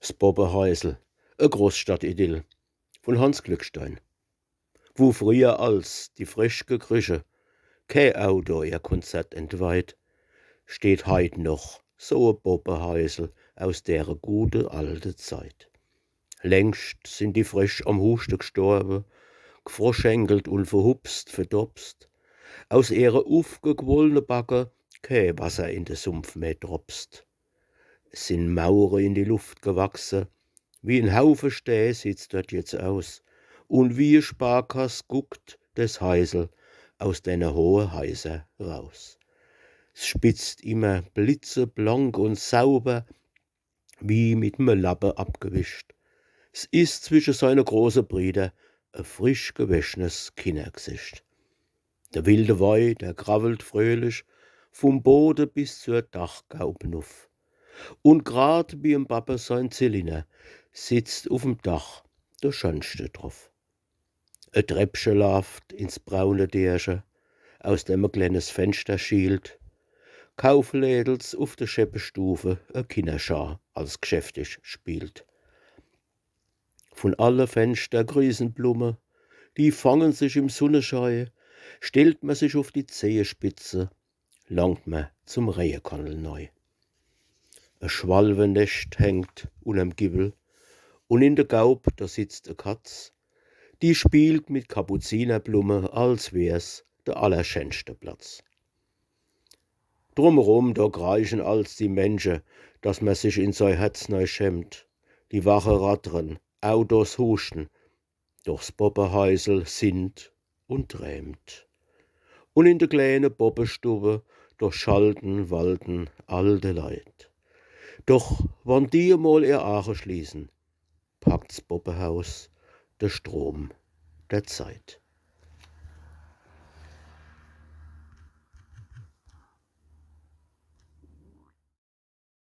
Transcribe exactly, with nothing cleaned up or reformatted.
S Bobbeheisel, e Großstadtidyll, vun Hanns Glückstein. Wu frieher als die Frösch gekrische, kä Auto ihr Konzert entweiht, steht heit noch so e Bobbeheisel aus dere gute alte Zeit. Längscht sin die Frösch am Huschte gstorwe, gfroschenkelt un verhupst, verdopst, aus ihre ufgequollne Backe kä Wasser in de Sumpf meh dropst. Es sin Mauere in die Luft gewachse, wie en Haufe Stää sieht's dort jetzt aus. Un wie e Sparkass guckt des Heisel aus dene hohe Heiser raus. S spitzt immer blitzeblank un sauber, wie mit me Lappe abgewischt. S is zwische seine große Brieder e frisch gewäschnes Kinnergsicht. De wilde Wei, der grawwelt fröhlich vum Bode bis zur Dachgaub nuff. Un grad wie em Babbe sein Zylinner sitzt uf em Dach de Schönschte druff. E Treppche laaft ins braune Därche, aus dem e klennes Fenschter schielt. Kauflädels uf de scheppe Stufe e Kinnerschar als gschäftig spielt. Vun alle Fenschter grießen Blumme, die fangen sich im Sunneschei, stellt mer sich uf die Zehespitze, langt mer zum Rehekannel nei. E Schwalwenescht hängt unnerm Giwwel, un in de Gaub, do sitzt e Katz, die spielt mit Kapuzinerblumme, als wär's de allerschänschte Platz. Drumrum, do kreischen als die Mensche, dass mer sich in sei Herz nei schämt. Die Wache rattern, Autos huschten, doch s Bobbeheisel sinnt un trämt. Un in de kläne Bobbestube, do schalten, walten all de Leit. Doch wann die emol ihr Aache schließen, packt's Bobbehaus de Strom der Zeit.